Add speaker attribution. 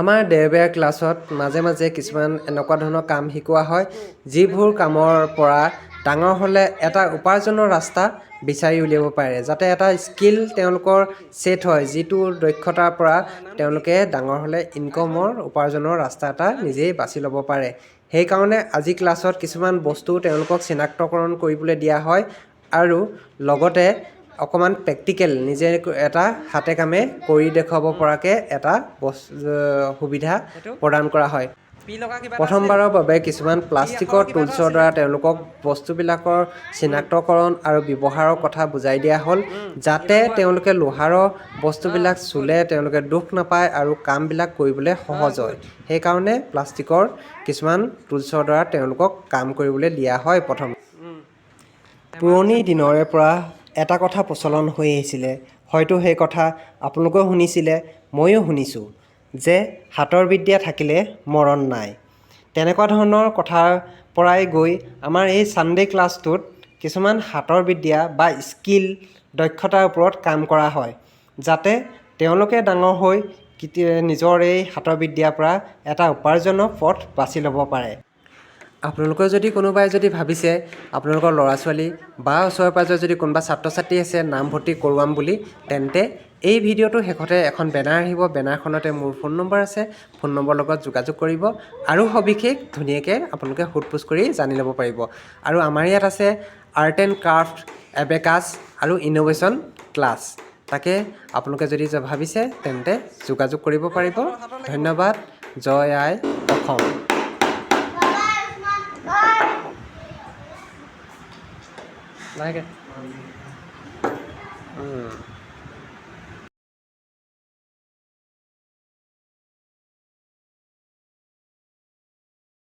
Speaker 1: আমাৰ দেওবৰীয়া ক্লাছত মাজে মাজে কিছুমান এনেকুৱা ধৰণৰ কাম শিকোৱা হয়, যিবোৰ কামৰ পৰা ডাঙৰ হ'লে এটা উপাৰ্জনৰ ৰাস্তা বিচাৰি উলিয়াব পাৰে, যাতে এটা স্কিল তেওঁলোকৰ ছেট হয়, যিটো দক্ষতাৰ পৰা তেওঁলোকে ডাঙৰ হ'লে ইনকমৰ উপাৰ্জনৰ ৰাস্তা এটা নিজেই বাছি ল'ব পাৰে। সেইকাৰণে আজি ক্লাছত কিছুমান বস্তু তেওঁলোকক চিনাক্তকৰণ কৰিবলৈ দিয়া হয় আৰু লগতে অকণমান প্ৰেক্টিকেল নিজে এটা হাতে কামে কৰি দেখুৱাব পৰাকৈ এটা সুবিধা প্ৰদান কৰা হয়।
Speaker 2: পি লগা কিবা এটা আছিল?
Speaker 1: প্ৰথমবাৰৰ বাবে কিছুমান প্লাষ্টিকৰ
Speaker 2: কিবা এটা
Speaker 1: টুলছৰ
Speaker 2: আছিলে?
Speaker 1: দ্বাৰা তেওঁলোকক বস্তুবিলাকৰ চিনাক্তকৰণ আৰু ব্যৱহাৰৰ কথা বুজাই দিয়া হ'ল, যাতে তেওঁলোকে লোহাৰৰ বস্তুবিলাক চুলে তেওঁলোকে দুখ নাপায় আৰু কামবিলাক কৰিবলৈ সহজ হয়। সেইকাৰণে প্লাষ্টিকৰ কিছুমান টুলছৰ দ্বাৰা তেওঁলোকক কাম কৰিবলৈ দিয়া হয় প্ৰথম। পুৰণি দিনৰে পৰা এটা কথা প্ৰচলন হৈ আহিছিলে, হয়তো সেই কথা আপোনালোকেও শুনিছিলে, ময়ো শুনিছোঁ যে হাতৰ বিদ্যা থাকিলে মৰণ নাই। তেনেকুৱা ধৰণৰ কথাৰ পৰাই গৈ আমাৰ এই ছানডে' ক্লাছটোত কিছুমান হাতৰ বিদ্যা বা স্কিল দক্ষতাৰ ওপৰত কাম কৰা হয়, যাতে তেওঁলোকে ডাঙৰ হৈ কেতিয়া নিজৰ এই হাতৰ বিদ্যাৰ পৰা এটা উপাৰ্জনৰ পথ বাছি ল'ব পাৰে। আপোনালোকেও যদি কোনোবাই যদি ভাবিছে আপোনালোকৰ ল'ৰা ছোৱালী বা ওচৰে পাঁজৰে যদি কোনোবা ছাত্ৰ ছাত্ৰী আছে নামভৰ্তি কৰোৱাম বুলি, তেন্তে এই ভিডিঅ'টোৰ শেষতে এখন বেনাৰ আহিব। বেনাৰখনতে মোৰ ফোন নম্বৰ আছে। ফোন নম্বৰৰ লগত যোগাযোগ কৰিব আৰু সবিশেষ ধুনীয়াকৈ আপোনালোকে সোধ পোছ কৰি জানি ল'ব পাৰিব। আৰু আমাৰ ইয়াত আছে আৰ্ট এণ্ড ক্ৰাফ্ট, এবেকাছ আৰু ইন'ভেশ্যন ক্লাছ। তাকে আপোনালোকে যদি ভাবিছে, তেন্তে যোগাযোগ কৰিব পাৰিব। ধন্যবাদ। জয় আই অসম। লাহেকৈ।